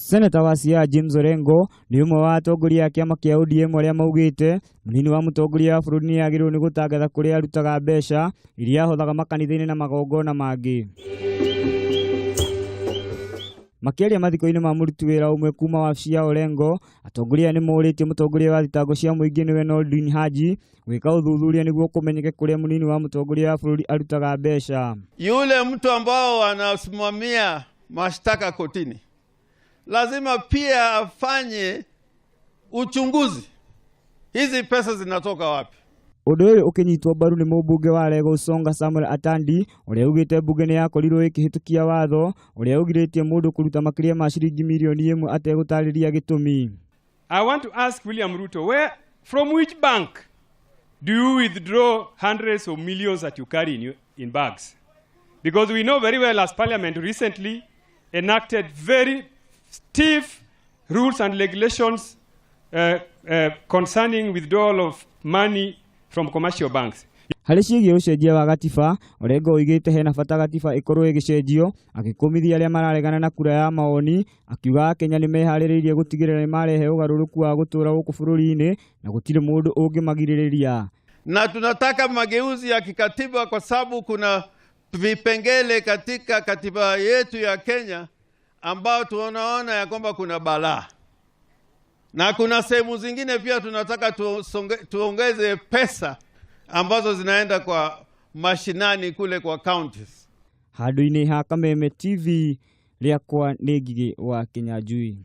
Seneta wa Siaya James Orengo nĩ ũmwe wa atongoria a kĩama kĩa ODM arĩa maugĩte mũnini wa mũtongoria wa bũrũri nĩ agĩrĩirwo nĩ gũtangatha kũrĩa arutaga mbeca iria ahothaga makanitha-inĩ na magongona mangĩ. Makĩaria mathiko-inĩ ma mũruti wĩra ũmwe kuma wabici ya Orengo, atongoria aya nĩ morĩtie mũtongoria wa thitango cia mũingĩ nĩwe Noordin Haji gwĩka ũthuthuria nĩguo kũmenyeke kũrĩa mũnini wa mũtongoria wa bũrũri arutaga mbeca. Yule mtu ambao anasimamia mashtaka kotini lazima pia afanye uchunguzi, hizi pesa zinatoka wapi? Ũndũ ũyũ ũkĩnyitwo mbaru nĩ mũmbunge wa Lego Usonga Samuel Atandi ũrĩa ugĩte mbunge nĩ yakorirwo ĩkĩhĩtũkia watho ũrĩa ũgirĩtie mũndũ kũruta makĩria ma ciringi mirioni 1 ategũtarĩria gĩtũmi. I want to ask William Ruto, where, from which bank do you withdraw hundreds of millions that you carry in bags? Because we know very well, as Parliament recently enacted very stiff rules and regulations concerning withdrawal of money from commercial banks. Harĩ ciĩgiĩ ũcenjia wa gatiba, Orengo oigĩte hena bata gatiba ĩkorwo ĩgĩcenjio, agĩkũmithia arĩa mararegana na kura ya mawoni, akiuga akenya nĩ meharĩrĩirie gũtigĩrĩra nĩ marehe ũgarũrũku wa gũtũũra gũkũ bũrũri-inĩ na gũtirĩ mũndũ ũngĩmagirĩrĩria. Na tunataka mageuzi ya kikatiba kwa sababu kuna vipengele katika katiba yetu ya Kenya ambao tunaona ya kwamba kuna balaa, na kuna sehemu zingine pia tunataka tuongeze pesa ambazo zinaenda kwa mashinani kule kwa counties. Handũ-inĩ ha Kameme TV, rĩakwa nĩ Ngigĩ wa Kĩnyanjui.